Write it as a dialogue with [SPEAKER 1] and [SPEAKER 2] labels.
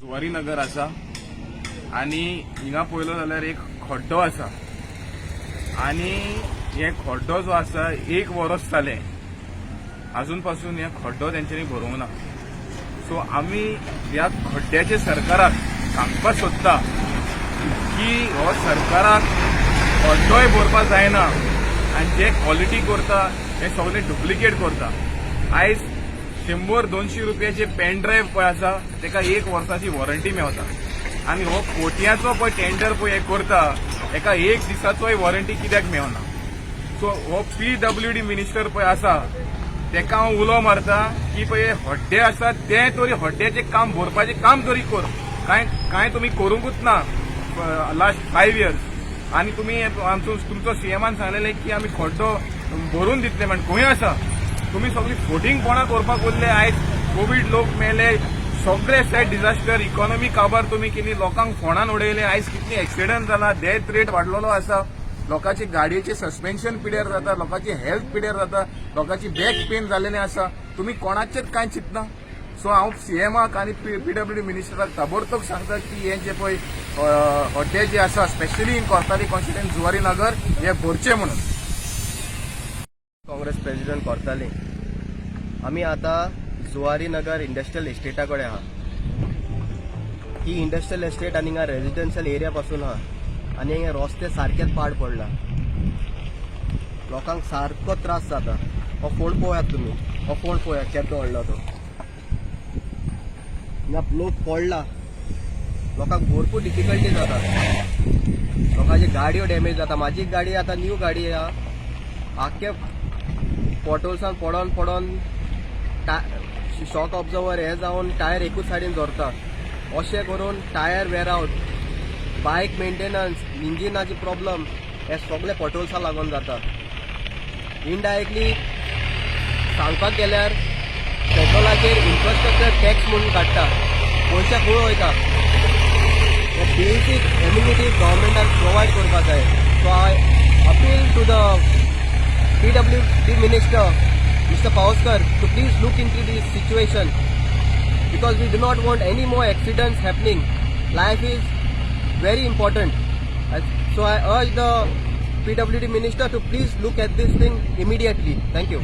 [SPEAKER 1] जुवारी नगर आसा आनी हिंगा पळयलो जाल्यार एक खड्डो आसा आनी हे खड्डो जो आसा, एक वरस जालें, अजून पासून हे खड्डो तेंच्यांनी भरोवंक ना. सो आमी ह्या खड्ड्याचे सरकाराक सांगपाक सोदता की हो सरकाराक खड्डोय भरपाक जायना आनी जे क्वॉलिटी करता हे सगळे डुप्लिकेट करता. आयज 100-200 रुपयाचे पेन ड्रायव्ह पळय आसा, तेका एक वर्साची वॉरंटी मेवता आनी हो कोट्याचो पळय टेंडर पळय हे करता, एका एक दिसाचोय वॉरंटी कित्याक मेवना? सो हो पीडब्ल्यूडी मिनिस्टर पळय आसा, तेका हांव उलो मारता की पळय हड्डे आसा ते तरी हड्ड्याचें काम भरपाचें काम तरी कर. कांय कांय तुमी करूंकूच ना लास्ट 5 इयर्स. आनी तुमी आमचो तुमचो सीएमान सांगलेलें की आमी खड्डो भरून दितले म्हण, खंय आसा? तुमी सगळी फटींगपणां करपाक उरले. आयज कोवीड, लोक मेले, सगळे सॅड डिझास्टर, इकॉनॉमी काबार तुमी केली, लोकांक फोंडान उडयले. आयज कितली एक्सिडंट जाला, डेथ रेट वाडलेलो आसा, लोकांची गाडयेचे सस्पेन्शन पिड्यार जाता, लोकांची हेल्थ पिड्यार जाता, लोकांची बॅक पेन जाल्लेले आसा. तुमी कोणाचेच कांय चिंतना. सो हांव सीएमाक आनी पीडब्ल्यूडी मिनिस्टराक ताबडतोब सांगता की हे जे पळय हड्डे जे आसा, specially in Cortalim constituency, Zuari Nagar, हे भरचे म्हणून.
[SPEAKER 2] काँग्रेस प्रेसिडेंट, कोर्ताली. आमी आतां जुवारी नगर इंडस्ट्रियल इस्टेटा कडेन आहा. ही इंडस्ट्रियल इस्टेट आनी हिंगा रेजिडेन्शियल एरिया पासून आहा आनी हिंगा रस्ते सारकेच पाड पडला. लोकांक सारको त्रास जाता. हो फोंड पळयात तुमी, हो फोंड पळयात केदो व्हडलो तो. हिंगा लोक पडला, लोकांक भरपूर डिफिकल्टी जाता, लोकांची गाडयो डॅमेज जाता. म्हाजी गाडी आतां न्यू गाडी आहा, आख्खे पोटहोल्सान पडोन पडोन शॉक ऑब्जॉर्बर हे जावन टायर एकूच सायडीन धरता. अशें करून tyre wear out, bike maintenance, इंजिनाची problem, हे सगळे पोटहोल्सा लागून जाता. इनडायरेक्टली सांगपाक गेल्यार पेट्रोलाचेर इन्फ्रास्ट्रक्चर टॅक्स म्हणून काडटा, पयशे खंय वयता? हे बेसीक एमिनिटीज गव्हर्मेंटान प्रोवायड करपाक जाय. So I appeal to the PWD Minister, Mr. Pawaskar, to please look into this situation because we do not want any more accidents happening. Life is very important. So I urge the PWD Minister to please look at this thing immediately. Thank you.